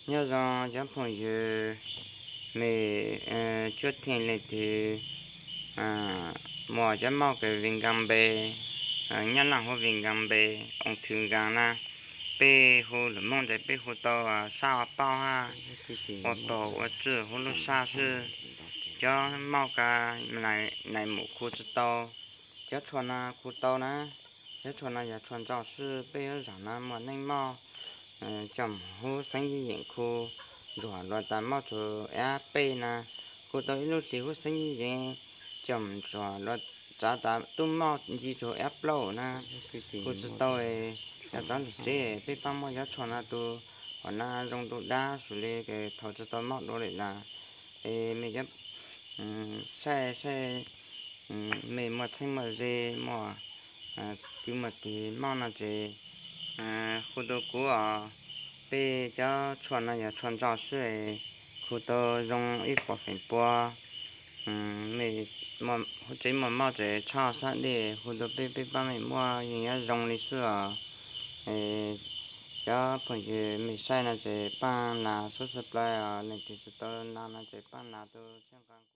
Nyob zoo cov phooj ywg, mej cuab theej leej twg muaj cov mauj kws viêm gan B, nyob naj hu viêm gan B, ung thư gan na, peb hu lus Hmoob tes peb hu tau sab ua paub hab, ua paug ua tswj huv lub sab xwb. Cov mauj ka nais mus khu tsi tau, cov tshuaj no khu tau na. Cov tshuaj no yog tshuaj ntsaum xwb, peb yuav zaum no muaj neej mauj coj mus hub xeeb yij yeem khu, ntsuag luas tas mauj txug ab peb na, khu tau ib lub hlis hub xeeb yij yeem coj mus ntsuag luas tsav tas tub mauj nce txug ab plaub na, khu tsi tau. Cov tov ntug tsev peb paab muaj cov tshuaj no tu, hom no zoo du dab xws le thaum tsi tau mauj dua lawm las, es mej cov saib saib mej muaj txheeb muaj ze, muaj kwv muaj tij mauj no tes khu tau kuv os. Peb cov tshuaj no yog tshuaj ntsaum xwb, khu tau zoo ib puas feem pua. Mej huv tsev muaj mauj tes txhob xav dej, khu tau peb, peb paab mej muaj yeej yuav zoo li xwb os. Cov phooj ywg mej saib no tes paab nas subscribe os, leej twg tsi tau nas no tes paab nas tu txheeb nqaa.